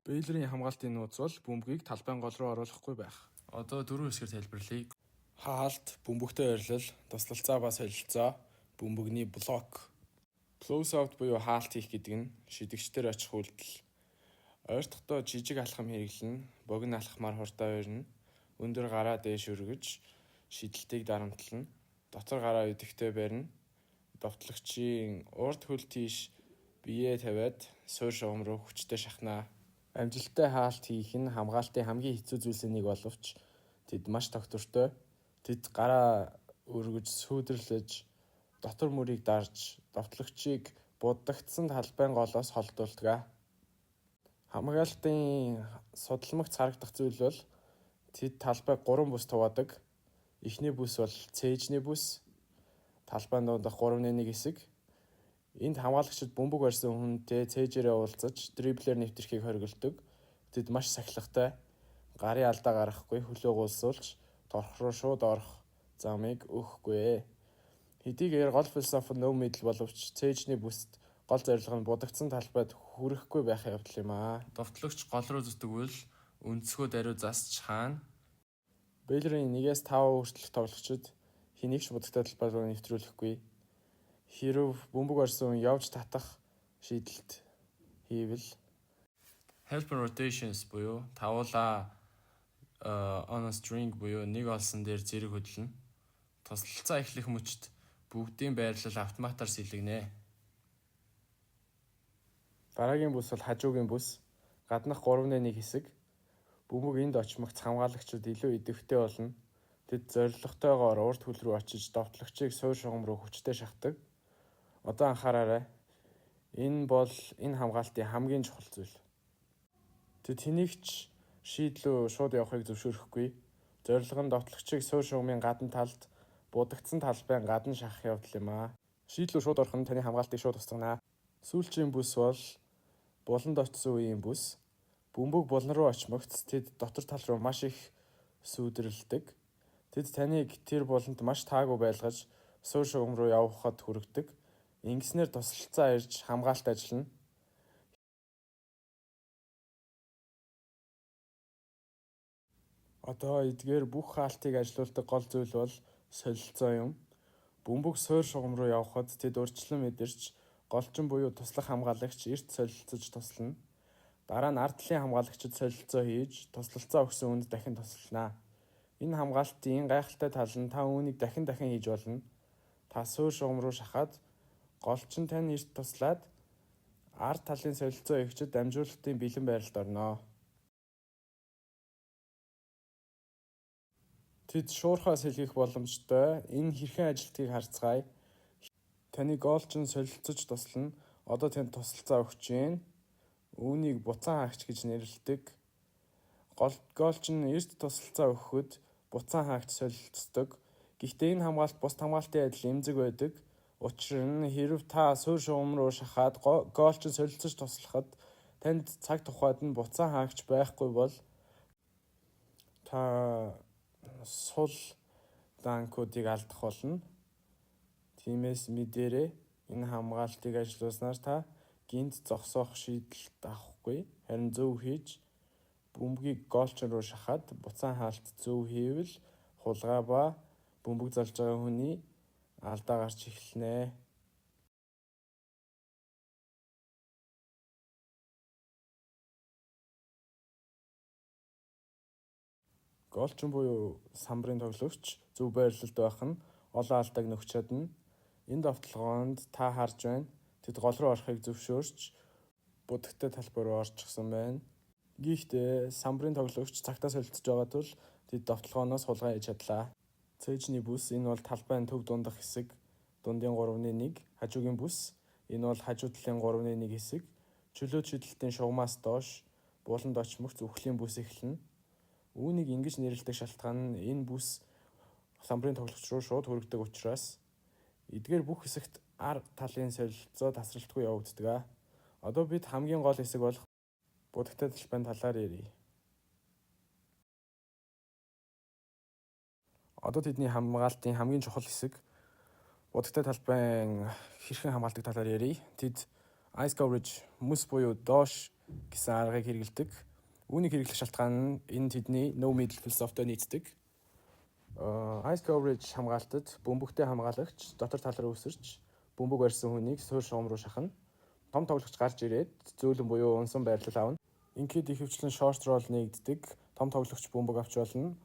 Бейлорын хамгаалтын нууц бол бөмбөгийг талбайн гол руу оруулахгүй байх. Одоо дөрвөн хэсгээр тайлбарлая. Хаалт, бөмбөгтэй ойрлол, туслалцаа ба солилцоо, бөмбөгний блок. Close out буюу хаалт хийх гэдэг нь шидэгчдээр очих үйлдэл. Ойртохдоо жижиг алхам хэрэглэнэ, богино алхмаар хурдаа ойрно, өндөр гараа дээш өргөж, шидэлтийг дарамтлана, дотор гараа идэвхтэй барина, довтлогчийн урд хөл тийш биеэ тавиад суурь шугам руу хүчтэй шахнаа. Амжилттай хаалт хийх нь хамгаалтын хамгийн хэцүү зүйлсийн нэг боловч тэд маш тогтвортой. Тэд гараа өргөж сүүдэрлэж дотор мөрийг дарж довтлогчийг будагдсан талбайн голоос холдуулдаг. Хамгаалтын судалмагц харагдах зүйл бол тэд талбайг гурван бүс хуваадаг. Эхний бүс бол цээжний бүс, талбайн дундах 3-1 хэсэг. Энд хамгаалагчид бөмбөг барьсан хүнтэй цээжээрээ уулзаж дриблээр нэвтрэхийг хориглодог. Тэд маш сахилгатай, гарын алдаа гаргахгүй, хөлөө гулсуулж торх руу шууд орох замыг өгөхгүй. Хэдийгээр гол философи нь no middle боловч цээжний бүст гол зорилго нь будагдсан талбайд хүрэхгүй байх явдал юм аа. Довтлогч гол руу зүтгэвэл өнцгөө даруй засч хаана. Бейлорын 1-ээс 5 хүртэлх тоглогчид хэнийг ч будагтай талбай руу нэвтрүүлэхгүй. Хэрэв бөмбөг барьсан хүн явж татах шийдэлт хийвэл Helper rotations буюу тавуулаа on a string буюу нэг олсон дээр зэрэг хөдөлнө. Туслалцаа эхлэх мөчид бүгдийн байрлал автоматар сэлэгнэ. Дараагийн бүс бол хажуугийн бүс. Гаднах 3-1 хэсэг. Бөмбөг энд очмогц хамгаалагчид илүү идэвхтэй болно. Тэд зорилготойгоор урд хөл рүү очиж довтлогчийг суурь шугам руу хүчтэй шахдаг. Одоо анхаараарай. Энэ бол энэ хамгаалтын хамгийн чухал зүйл. Тэд хэнийг ч шийд лүү шууд явахыг зөвшөөрөхгүй. Зорилго нь довтлогчийг суурь шугамын гадна талд будагдсан талбайн гадна шахах явдал юм аа. Шийд лүү шууд орох нь таны хамгаалтыг шууд устгана. Сүүлчийн бүс бол буланд очсон үеийн бүс. Бөмбөг булан руу очмогц тэд дотор тал руу маш их сүүдэрлэдэг. Тэд таныг тэр буланд маш таагүй байлгаж суурь шугам руу явахад хүргэдэг. Ингэснээр туслалцаа ирж хамгаалалт ажиллана. Одоо эдгээр бүх хаалтыг ажилуулдаг гол зүйл бол солилцоо юм. Бөмбөг суурь шугам руу явхад тэд урьдчилан мэдэрч голчин буюу туслах хамгаалагч эрт солилцож туслана. Дараа нь ард талын хамгаалагчид солилцоо хийж туслалцаа өгсөн хүнд дахин туслана. Энэ хамгаалтын гайхалтай тал нь та үүнийг дахин дахин хийж болно. Та суурь шугам руу шахаад голчин тань эрт туслаад ард талын солилцоо хийгчид дамжуулалтын бэлэн байрлалд орно. Тэд шуурхай сэлгэх боломжтой. Энэ хэрхэн ажилладгийг харцгаая. Таны голчин солилцож туслана. Одоо танд туслалцаа өгч байна. Үүнийг буцаан хаагч гэж нэрлэдэг. Голчин эрт туслалцаа өгөхөд буцаан хаагч солилцдог. Гэхдээ энэ хамгаалалт бусад хамгаалтын адил эмзэг байдаг. Учир нь хэрэв та суурь шугам руу шахаад голчин солилцож туслахад танд цаг тухайд нь буцаан хаагч байхгүй бол та сул dunk уудыг алдах болно. Тиймээс мэдээрэй. Энэ хамгаалтыг ажилуулснаар та гэнэт зогсоох шийдэлт авахгүй. Харин зөв хийж бөмбөгийг голчин руу шахаад буцаан хаалт зөв хийвэл хулгай ба бөмбөг залж байгаа хүний алдаа гарч эхэлнэ. Голчин буюу самбарын тоглогч зөв байрлалд байх нь олон алдааг нөхч чадна. Энэ довтолгоонд та харж байна. Тэд гол руу орохыг зөвшөөрч будагтай талбай руу орчихсон байна. Гэхдээ самбарын тоглогч цагтаа солилцож байгаа тул тэд довтолгооноос хулгай хийж чадлаа. Цээжний бүс энэ бол талбайн төв дундах хэсэг, дундын 3-1, хажуугийн бүс энэ бол хажуу талын 3-1 хэсэг, чөлөөт шидэлтийн шугамаас доош буланд очмогц үхлийн бүс эхэлнэ. Үүнийг ингэж нэрлэдэг шалтгаан нь энэ бүс самбарын тоглогч руу шууд хүргэдэг учраас эдгээр бүх хэсэгт ар талын солилцоо тасралтгүй явагддаг. Одоо бид хамгийн гол хэсэг болох будагтай талбайн талаар ярья. Одоо тэдний хамгаалтын хамгийн чухал хэсэг будагтай талбайн хэрхэн хамгаалдаг талаар ярья. Тэд ice coverage мөс буюу доош гэсэн аргыг хэрэглэдэг. Үүнийг хэрэглэх шалтгаан нь энэ тэдний no middle философитой нийцдэг. Ice coverage хамгаалтад бөмбөгтэй хамгаалагч дотор тал руу өсөрч, бөмбөг барьсан хүнийг суурь шугам руу шахана. Том тоглогч гарч ирээд зөөлөн буюу унсан байрлал авна. Ингээд ихэвчлэн short roll нээгддэг. Том тоглогч бөмбөг авч болно.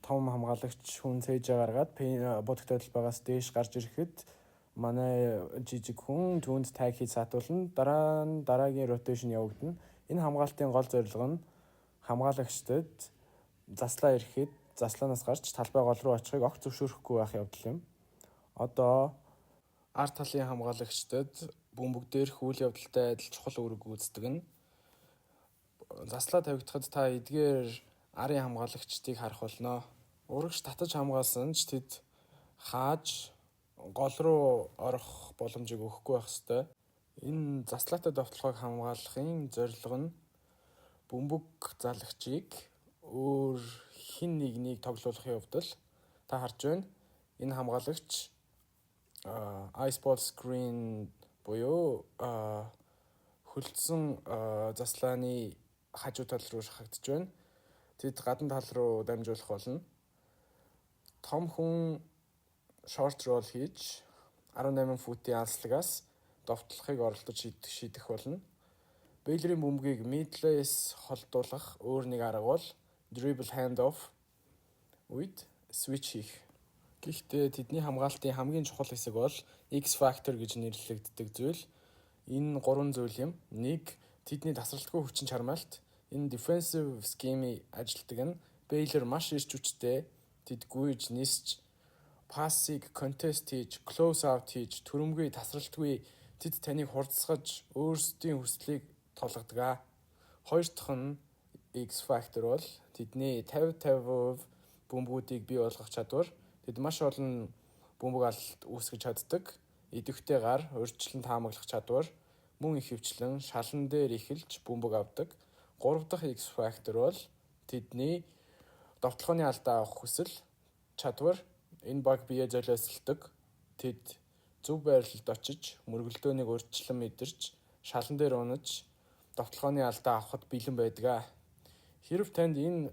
Том хамгаалагч хүн цээжээ гаргаад будагтай талбайгаас дээш гарч ирэхэд манай жижиг хүн түүнд tag хийж саатуулна. Дараа нь дараагийн rotation явагдана. Энэ хамгаалтын гол зорилго нь хамгаалагчдад заслаа ирэхэд заслаанаас гарч талбай гол руу очихыг огт зөвшөөрөхгүй байх явдал юм. Одоо ард талын хамгаалагчдад бөмбөг дээрх үйл явдалтай адил чухал үүрэг гүйцэтгэх нь заслаа тавигдахад та эдгээр арын хамгаалагчдыг харах болно. Урагш татаж хамгаалсан ч тэд хааж гол руу орох боломжийг өгөхгүй байх ёстой. Энэ заслаатай довтолгоог хамгаалахын зорилго нь бөмбөг залагчийг өөр хэн нэгнийг тоглуулах явдал. Та харж байна. Энэ хамгаалагч ice ball screen буюу хөлдсөн заслааны хажуу тал руу шахагдаж байна. Тэд гадна тал руу дамжуулах болно. Том хүн short roll хийж 18 футын алслагаас довтлохыг оролдож шийдэх болно. Бейлорын бөмбөгийг middle-ээс холдуулах өөр нэг арга бол dribble hand-off үед switch хийх. Гэхдээ тэдний хамгаалтын хамгийн чухал хэсэг бол X factor гэж нэрлэгддэг зүйл. Энэ гурван зүйл юм. Нэг, тэдний тасралтгүй хүчин чармайлт. Энэ defensive scheme-ийг ажилтдаг нь Baylor маш эрч хүчтэй. Тэд гүйж, нисч, пассыг contest хийж, close out хийж, түрэмгүй, тасралтгүй тэд таныг хурдсгаж, өөрсдийн хүслийг тулгадаг. Хоёр дахь нь X factor бол тэдний 50 50% бөмбөгүүдийг бий болгох чадвар. Тэд маш олон бөмбөг алалт үүсгэж чаддаг. Идэвхтэй гар, урьдчилан таамаглах чадвар, мөн ихэвчлэн шалан дээр эхэлж бөмбөг авдаг. Гурав дахь X factor бол тэдний довтолгооны алдаа авах хүсэл, чадвар. Энэ баг бие золиослдог. Тэд зөв байрлалд очиж, мөргөлдөөнийг урьдчилан мэдэрч, шалан дээр унаж, довтолгооны алдаа авахад бэлэн байдаг. Хэрэв танд энэ